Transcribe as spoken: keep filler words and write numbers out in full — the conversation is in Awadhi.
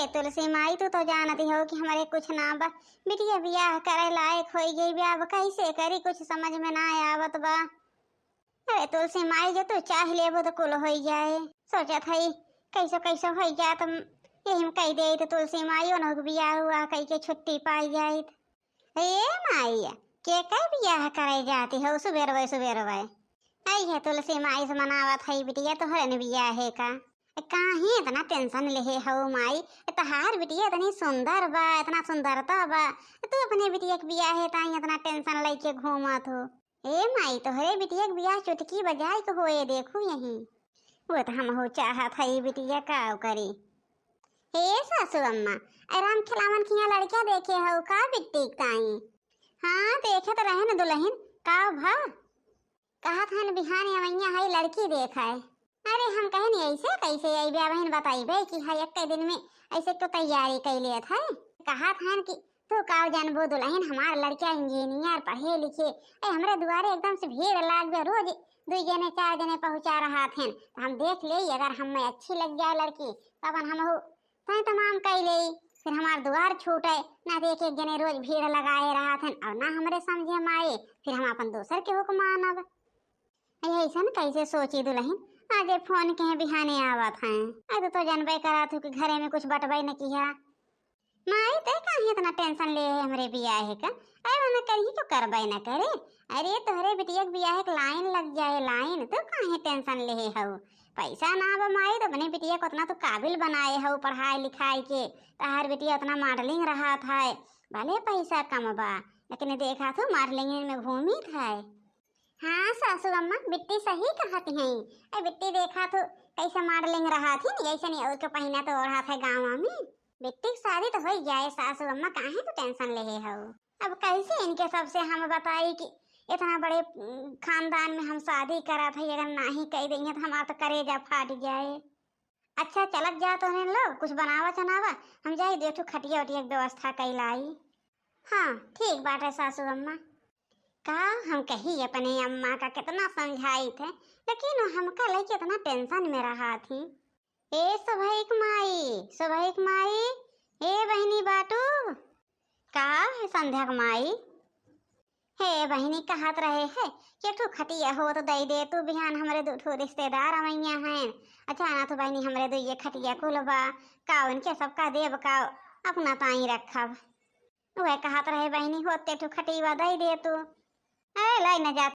तुलसी माई, तू तो जानती हो कि हमरे कुछ ना बा, बिटिया बियाह करे लायक होई गई बा, अब कैसे करी, कुछ समझ में ना आवत बा। अरे तुलसी माई, जो तू चाह लेबो तो कुल होई जाए। सोचत हई कैसो कैसो होई जात, यही में कह दे तो तुलसी माई ओनहु के बियाह हुआ कह के छुट्टी पाई जाइत। ए माई, के का बियाह करे जाती हो सुबेरवे सुबेरवे? आई है तुलसी माई से मनावत है बिटिया तोहरे ने बियाह है का? ए, काहे इतना टेंशन लेहे हो माई? ए, तहार बिटिया इतनी सुंदर बा, इतना सुंदरता बा, ए, तू अपने बिटिया के बियाह है ताई इतना टेंशन लेके घूमत हो। ए माई, तोहरे बिटिया के बियाह चुटकी बजाए के होए, देखू यही। वो तो हम हो चाहत है बिटिया, का करी। हे सासू अम्मा, ए राम खिलावन के यहाँ लड़का देखे हो का बिट्टी के ताई? हाँ, देखे तो रहे न दुल्हन, का भा? कहत हन बिहान अवैया है लड़की देखाए। अरे हम कहन ऐसे कैसे अइबे, अबहिन बताइबे कि है एक दिन में ऐसे तो तैयारी कर लेत है। कहत हन कि तू का जानबो दुल्हन, हमार लड़का इंजीनियर पढ़े लिखे, ए हमरे दुआरे एकदम से भीड़ लाग बे, रोज दुई जने चार जने पहुँचा रहत हन, तो हम देख ले अगर हम में अच्छी लग जाए लड़की तो अपन हम तय तमाम कई लेई, फिर हमार दुआर छूटे, ना तो एक एक जने रोज भीड़ लगाए रहत हन और ना हमरे समझे में आए, फिर हम अपन दोसर केहू के मानब। ऐसन कैसे सोची दुल्हन, आजे फोन के बिहाने आवत हैं। आज तो जानबे करत हूँ कि घरे में कुछ बटबे न किया। माई, ते काहे इतना टेंशन ले है हमरे बियाहे का? अरे, मना करही तो करबे न करे। अरे, तोहरे बिटिया के बियाहे के लाइन लग जाए, लाइन, तू काहे टेंशन ले है हऊ? पैसा ना बा माई, तो अपने बिटिया को उतना तू काबिल बनाए हऊ पढ़ाई लिखाई के। तहार बिटिया उतना मॉडलिंग रहत है, भले पैसा कम बा, लेकिन देखा तू मॉडलिंग में घूमित है। हाँ सासू अम्मा, बिट्टी सही कहत हैं। ए बिट्टी देखा तू कैसे मॉडलिंग रहत ही, ऐसे नहीं और के पहिना तो ओढ़त है गाँव में। बिट्टी के शादी तो होई जाए सासू अम्मा, काहे तू टेंशन लेहे हऊ? अब कैसे इनके सबसे हम बताई कि इतना बड़े, उम, खानदान में हम शादी करत है, अगर नाही कह देंगे तो हमार तो करेजा फाट जाए। अच्छा चलत जा तो लोग कुछ बनावा चनावा, हम जाई दो ठो खटिया उटिया के व्यवस्था कई लाई। हाँ ठीक बाटे सासू अम्मा। का हम कही अपने अम्मा का कितना समझाई थे, लेकिन वो हमका लेके इतना टेंशन में रहा थी। ए सोभई के माई, सोभई के माई, ए बहिनी बाटू। का है संध्या के माई? हे बहिनी, कहत रहे है कि एक ठो खटिया हो तो दई दे तू, बिहान हमरे दू ठो रिश्तेदार अवैया हैं। अच्छा ना तो बहिनी, हमरे दू ये खटिया कुल बा, का उनके सबका देब का, अपना ताई रखब। वह कहत रहे बहिनी, होते ठो खटिया दई दे तू। ए लाई न जा